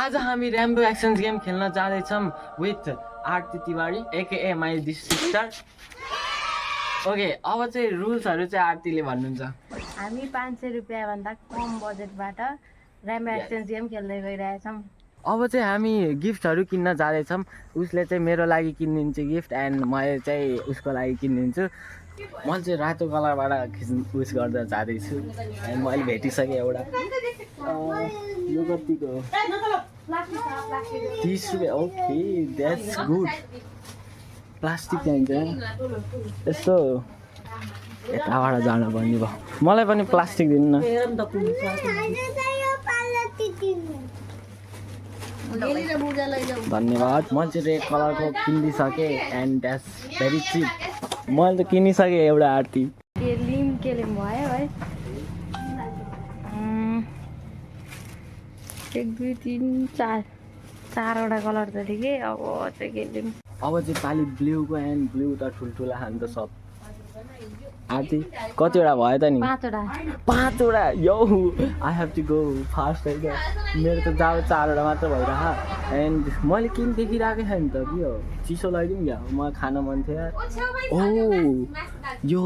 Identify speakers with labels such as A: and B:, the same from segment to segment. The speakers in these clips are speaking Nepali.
A: आज हामी र्याम्बो एक्सन्स गेम खेल्न जाँदैछौँ with Aarti Tiwari एकेए my this sister. Okay, अब चाहिँ रुल्सहरू चाहिँ आरतीले भन्नुहुन्छ।
B: हामी 500 रुपियाँभन्दा कम बजेटबाट र्याम्बो एक्सचेन्ज गेम खेल्दै गइरहेछौँ।
A: अब चाहिँ हामी गिफ्टहरू किन्न जाँदैछौँ। उसले चाहिँ मेरो लागि किनिदिन्छ गिफ्ट एन्ड मैले चाहिँ उसको लागि किनिदिन्छु। मैले चाहिँ रातो कलरबाट उस गर्दा जाँदैछु एन्ड मैले भेटिसकेँ एउटा। यो कतिको 30 रुपियाँ। Okay, that's good. प्लास्टिक चाहिन्छ यस्तो यताबाट जानुपर्ने भयो। मलाई पनि प्लास्टिक दिनु न। धन्यवाद। मैले चाहिँ रेड कलरको किनिदिइसकेँ एन्ड द्याट्स भेरी चिप। मैले त किनिसकेँ एउटा आरती।
B: केलिम भयो है। 1 2 3 4 चारवटा कलर त ठिकै। अब चाहिँ केलिम।
A: अब चाहिँ पालि ब्लूको एन्ड ब्लू त ठुल्ठुला खान्छ सब। आरती कतिवटा भयो त नि? 5वटा। यो I have to go fast है त। मेरो त जाब 4वटा मात्र भइरह एन्ड मैले किन देखिरहेको थिएँ नि त। के हो चिसो लगाइदिउँ क्या? मलाई खान मन थियो। ओ यो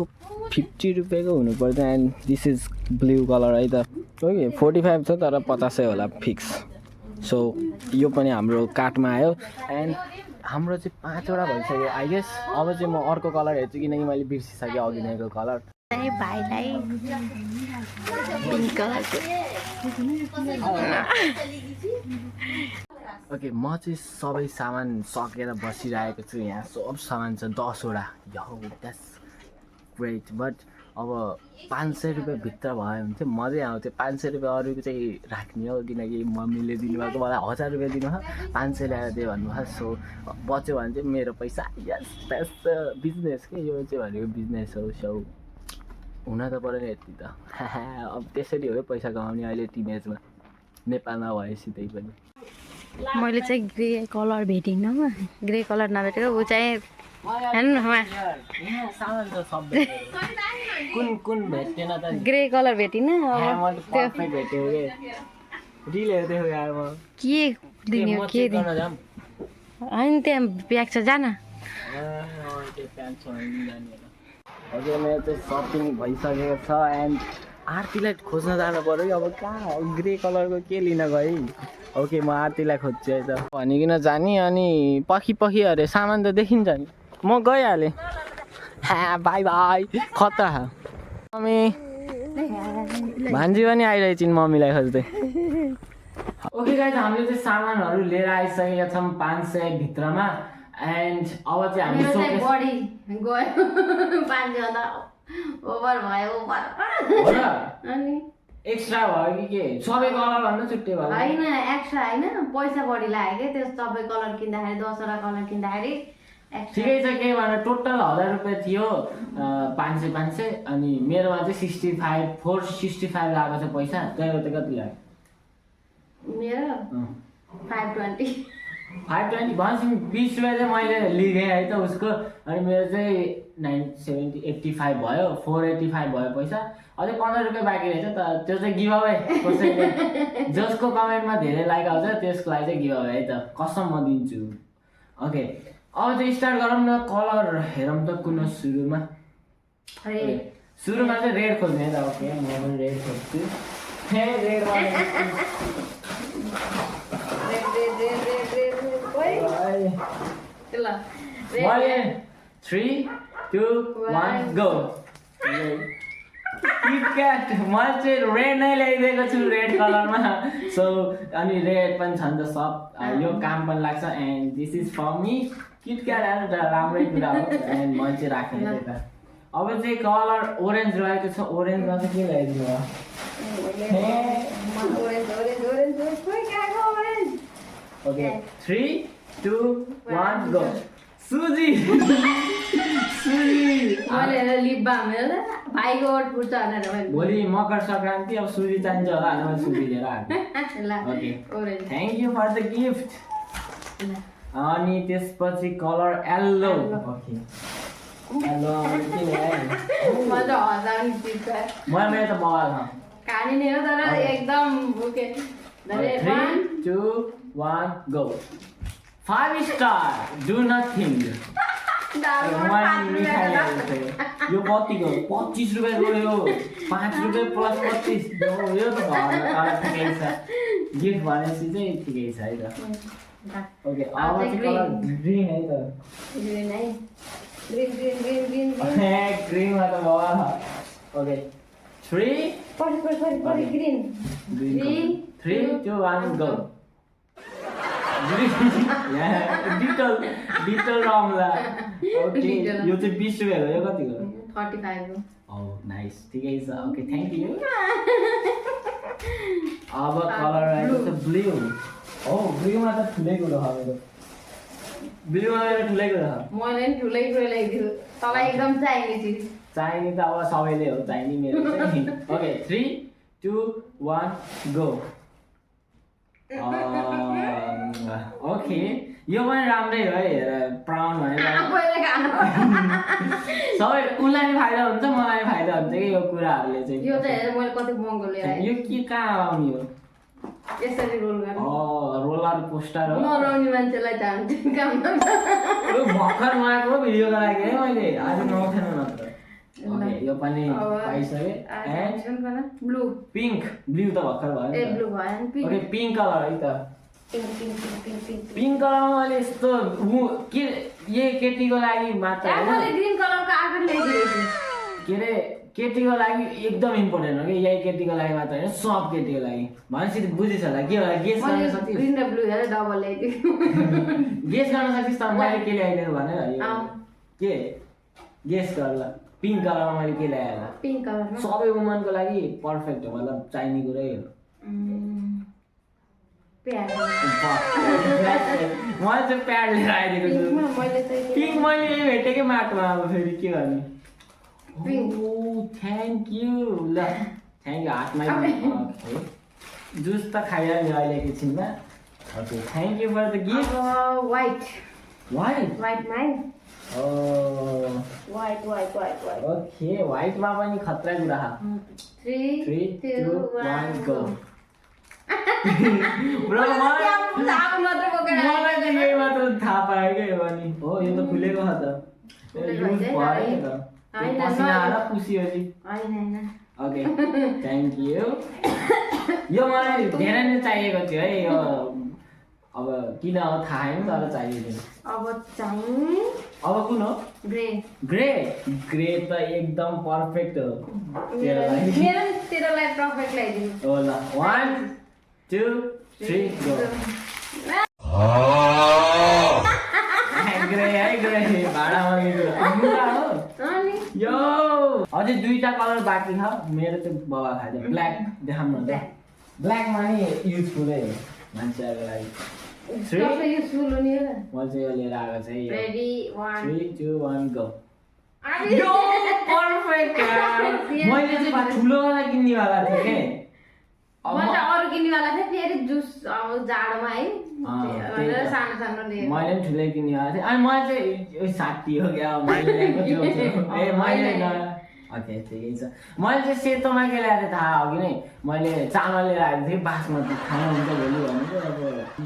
A: 50 रुपियाँको हुनुपर्छ and this is blue colour है त। ओके 45 छ तर 50 होला फिक्स। सो यो पनि हाम्रो कार्टमा आयो एन्ड हाम्रो चाहिँ 5वटा भइसक्यो आई गेस। अब चाहिँ म अर्को कलर हेर्छु किनकि मैले बिर्सिसकेँ अघि नैको कलर।
B: भाइलाई पिङ्क कलरको।
A: ओके, म चाहिँ सबै सामान सकेर बसिरहेको छु। यहाँ सब सामान छ 10वटा। यो द्याट्स ग्रेट। बट अब 500 रुपियाँ भित्र भयो भने चाहिँ मजै आउँथ्यो। 500 रुपियाँ अरूको चाहिँ राख्ने हो किनकि मम्मीले दिनुभएको मलाई 1000 रुपियाँ दिनुभयो, 500 ल्याएर दियो भन्नुभयो। सो बच्यो भने चाहिँ मेरो पैसा। यस द्याट्स द बिजनेस के। यो चाहिँ भनेको बिजनेस हो। सो हुन त पऱ्यो नि यति त। अब त्यसरी हो पैसा कमाउने अहिले टिनेजमा, नेपालमा भएपछि त्यही पनि।
B: मैले चाहिँ ग्रे कलर भेटिनँ। ग्रे कलर नभेटेको ऊ चाहिँ हेर्नुमा
A: कुन भेटेन त?
B: ग्रे कलर भेटिनँ। अब
A: पर्फेक्ट भेट्यो के रिलहरू देखेको यार। म
B: के दिने हो के दिने होइन त्यहाँ ब्याग छ जान।
A: हजुर मेरो चाहिँ सपिङ भइसकेको छ एन्ड आरतीलाई खोज्न जानु पऱ्यो कि। अब कहाँ ग्रे कलरको के लिन गएँ? ओके म आरतीलाई खोज्छु है त भनिकन जाने। अनि पछि अरे सामान त देखिन्छ नि। म गइहालेँ। Bye bye. खतरा मम्मी भान्जी पनि आइरहेछन् मम्मीलाई खोज्दै। ओके गाइस, हामीले चाहिँ सामानहरू लिएर आइसकेका छौँ 500 भित्रमा एन्ड अब चाहिँ हामी
B: बढी गयो 500 ओभर भयो। अनि
A: एक्स्ट्रा भयो कि के? सबै कलर भन्दा छुट्टै भयो?
B: होइन एक्स्ट्रा होइन, पैसा बढी लाग्यो क्या। त्यो सबै कलर किन्दाखेरि 10वटा कलर किन्दाखेरि
A: ठिकै छ। के भनेर टोटल 1000 रुपियाँ थियो। 500 अनि मेरोमा चाहिँ 465 लागेको छ पैसा। त्यही त कति लाग्यो?
B: मेरो 520
A: भनेपछि 20 रुपियाँ चाहिँ मैले लिएँ है त उसको। अनि मेरो चाहिँ 85 भयो। 485 भयो पैसा। अझै 15 रुपियाँ बाँकी रहेछ त। त्यो चाहिँ गिभ अवे कसैले जसको कमेन्टमा धेरै लाइक आउँछ त्यसको लागि चाहिँ गिभ अवे है त। कसम म दिन्छु। ओके अब चाहिँ स्टार्ट गरौँ न। कलर हेरौँ त कुन सुरुमा चाहिँ रेड खोज्ने है त। ओके म पनि रेड खोज्छु। मैले 3 2 1 गो। किटक्याट मैले चाहिँ रेड नै ल्याइदिएको छु रेड कलरमा। सो अनि रेड पनि छ नि त सब। यो काम पनि लाग्छ and this is for me. KitKat आएर राम्रै कुरा हो एन्ड मैले चाहिँ राखेँ त्यता। अब चाहिँ कलर ओरेन्ज रहेको छ। ओरेन्जमा चाहिँ के ल्याइदिनु भयो? Okay 3 2 1 go. सुजी
B: लिप बाम भाइको ओट फुट्छ भनेर
A: भोलि मकर सङ्क्रान्ति। अब सुजी चाहिन्छ होला अनि मैले सुजी लिएर आएको। Okay thank you for the gift. अनि त्यसपछि कलर येल्लो। ओके येल्लो के ल्याएँ? मेरो त बवाल छ।
B: खाने नै हो तर एकदम okay Ready?
A: 3, 2, 1, go. 5 star. Do nothing. यो कतिको 25 रुपियाँको यो 5 रुपियाँ प्लस 25 यो त घर ठिकै छ गिफ्ट भनेपछि चाहिँ ठिकै छ है त ओके अब चाहिँ कलर ग्रीन है त
B: ग्रीन है ग्रीन
A: ग्रीनमा त भयो ओके 3
B: ग्रीन
A: 3 2 1 go डिटल रमला ओके यो चाहिँ 20 रुपियाँ हो यो कतिको
B: 35 हो
A: Oh, nice. ठिकै छ. Okay, thank you. अब कलर आएको छ ब्लू. Oh, ब्लूमा त ठुलै कुरा हो मेरो. ब्लूमा मेरो ठुलै कुरा हो.
B: मैले नि ठुलै कुरा ल्याइदियो. तँलाई एकदम चाहिने चिज.
A: चाहिने त अब सबैले हो चाहिने मेरो चाहिँ. Okay, 3 2 1 go. ओके यो पनि राम्रै हो है हेर प्राउन भनेर सबै उनलाई नि फाइदा हुन्छ मलाई नि फाइदा हुन्छ कि यो कुराहरूले चाहिँ
B: यो चाहिँ हेर मैले कति महँगो ल्याएँ
A: यो के कहाँ आउने हो
B: यसरी रोल गर्ने
A: रोलर पोस्टर हो
B: नलाउने मान्छेलाई चाहन्छु काम
A: यो भर्खर उहाँको भिडियोको लागि है मैले आज नउठेन नत्र ओके यो पनि पाइसके एन्ड
B: ब्लू
A: पिङ्क ब्लू त भर्खर भयो
B: ए ब्लू भयो नि पिङ्क
A: ओके पिङ्क कलर है त पिङ्क कलरमा मैले यस्तो के यही केटीको लागि मात्र
B: मैले ग्रीन कलरको आर्ट ल्याइदिएको
A: के अरे केटीको लागि एकदम इम्पोर्टेन्ट हो कि यही केटीको लागि मात्र होइन सब केटीको लागि भनेपछि बुझिस् होला के होला गेस गर्न सक्छस्
B: ग्रीन र ब्लू हेर डबल ल्याइदिएको
A: गेस गर्न सक्छस् त मैले के ल्याइदिएको भनेर के गेस गर ल पिङ्क कलरमा मैले के ल्याएँ होला
B: पिङ्क कलरमा
A: सबै वुमनको लागि पर्फेक्ट हो मतलब चाहिने कुरै हो
B: प्याड
A: मैले चाहिँ प्याड लिएर आइदिएको छु पिङ्क मैले यही भेटेकै माटोमा अब फेरि के गर्ने थ्याङ्क यू ल थ्याङ्क यू हातमै जुस त खाइहाल्यो अहिले एकैछिनमा okay thank you for the gift
B: white
A: white
B: वाइटमा है वाइट
A: ओके वाइटमा पनि खतरा कुरा
B: 3 2 1
A: गो ब्रो मलाई चाहिँ यही मात्र थाहा पायो क्या यो अनि हो यो त खुलेको छ त युज भयो त पसिना आएर पुसियो नि ओके थ्याङ्क यू यो मलाई धेरै नै चाहिएको थियो है यो अब किन हो थाहा छैन तर चाहिएको थियो अब कुन हो
B: ग्रे
A: ग्रे ग्रे त एकदम पर्फेक्ट हो
B: मेरो तेरोलाई पर्फेक्ट ल्याइदिनु
A: हो ल 1 2 3 गो ग्रे है ग्रे भाडामा लिनु हो यो अझै दुईटा कलर बाँकी छ मेरो चाहिँ बाबा खाइदियो ब्ल्याक देखाउनु न ब्ल्याकमा नि युजफुल है मान्छेहरूको लागि मैले चाहिँ यो लिएर आएको चाहिँ 3 2 1 गो यो पर्फेक्ट मैले चाहिँ ठुलोवाला किन्नेवाला थिएँ के
B: अरू किन्नेवाला थियो फेरि जुस अब जाडोमा है सानो सानो
A: मैले पनि ठुलै किन्नेवाला थिएँ अनि मैले चाहिँ 60 हो क्या मैले ल्याएको ए मैले ओके ठिकै छ मैले चाहिँ सेतोमा के ल्याएको थिएँ थाहा हो कि नै मैले चामल लिएर आएको थिएँ बासमती खानुहुन्छ भोलि भनेको अब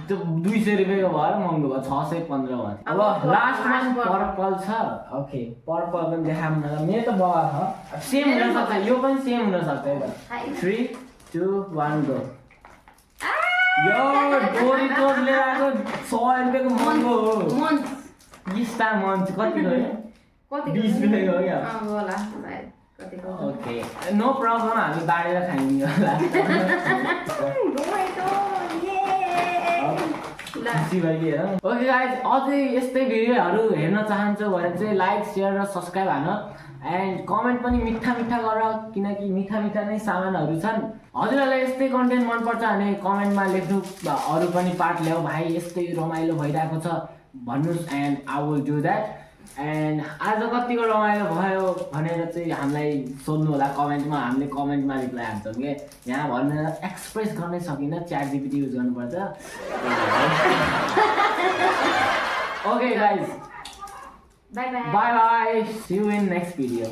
A: त्यो 200 रुपियाँको भएर महँगो भयो 615 भयो अब लास्टमा पर्पल छ ओके पर्पल पनि देखाउँ न मेरो त बगा छ सेम हुनसक्छ यो पनि सेम हुनसक्छ है त 3 2 1 गो यो डोरिटोस लिएर आएको 100 रुपियाँको महँगो हो स्टार मन्च कति हो 20 रुपियाँको हो क्या ओके नो प्रब्लम हामी बाँडेर खाइदिने होला ओके गाइज अझै यस्तै भिडियोहरू हेर्न चाहन्छौ भने चाहिँ लाइक सेयर र सब्सक्राइब हान एन्ड कमेन्ट पनि मिठा मिठा गर किनकि मिठा मिठा नै सामानहरू छन् हजुरहरूलाई यस्तै कन्टेन्ट मनपर्छ भने कमेन्टमा लेख्नु अरू पनि पार्ट ल्याऊ भाइ यस्तै रमाइलो भइरहेको छ भन्नुहोस् and I will do that and आज कतिको रमाइलो भयो भनेर चाहिँ हामीलाई सोध्नु होला कमेन्टमा हामीले कमेन्टमा रिप्लाई हान्छौँ कि यहाँ भनेर एक्सप्रेस गर्नै सकिनँ च्याट जिपिटी युज गर्नुपर्छ okay guys
B: bye
A: bye see you in next video